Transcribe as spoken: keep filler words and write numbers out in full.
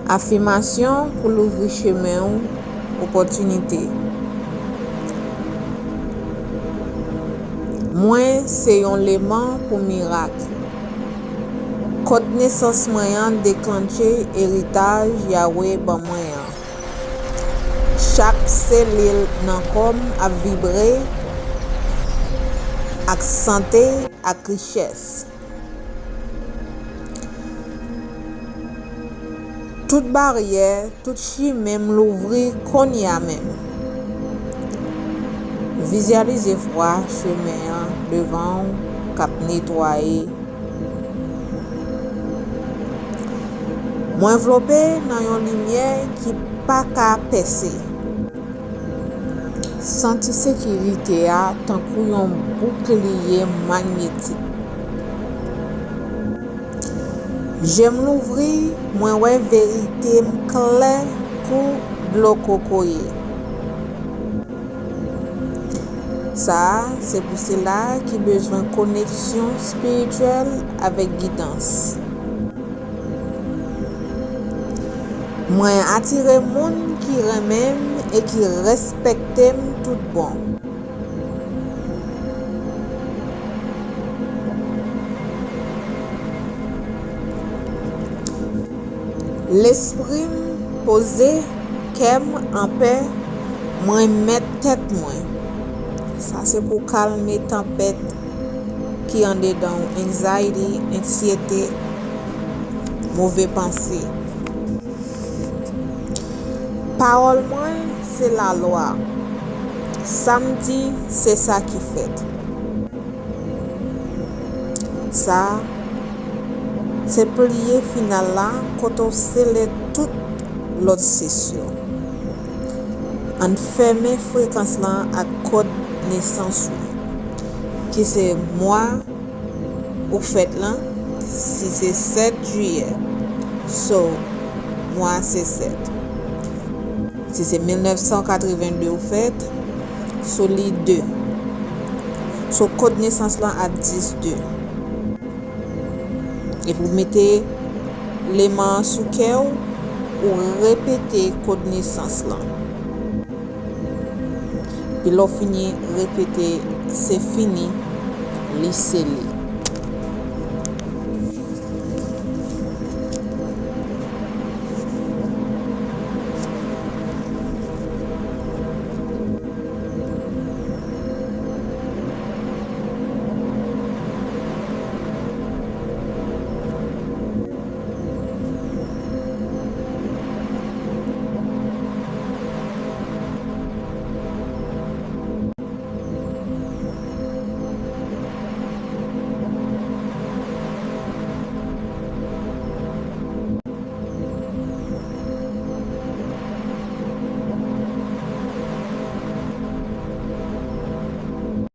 Afimasyon pou louvri chemen w opòtinite. Mwen se yon leman pou mirak. Kòd nesans mwen an deklanche eritaj Yawe ban mwen an. Chak selil nan kò m ap vibre ak sante ak richès. Tout baryè, tout chimen m louvri kounye a menm. Vizyalize vwa chemen an devan w k ap netwaye. Mwen vlope nan yon limyè ki pa ka pèse. Santi sekirite a tankou yon boukliye manyetik. Je m louvri, mwen wè verite m klè kou dlo kokoye. Sa a se pou sila ki bezwen koneksyon espirityèl avèk gidans. Mwen atire moun ki renmen m e ki respekte m tout bon. Lespri m poze, kè m anpè, mwen mèt tèt mwen. Sa se pou kalme tanpèt ki andedan w, anxiety, anksyete, move panse. Pawòl mwen se lalwa. Sa m di, se sa ki fèt. Sa a se pliye final la kote w sele tout lòt sis yo. Ann fèmen frekans lan ak kòd nesans ou, ki se mwa ou fèt lan, si se sèt jiyè, so, mwa se sèt. Si se mil nèf san katreven de ou fèt, so li de. So, kòd nesans lan ap dis de. Epi w mete leman an sou kè w, ou repete kòd nesans lan. Epi lè w fini repete, se fini, li sele.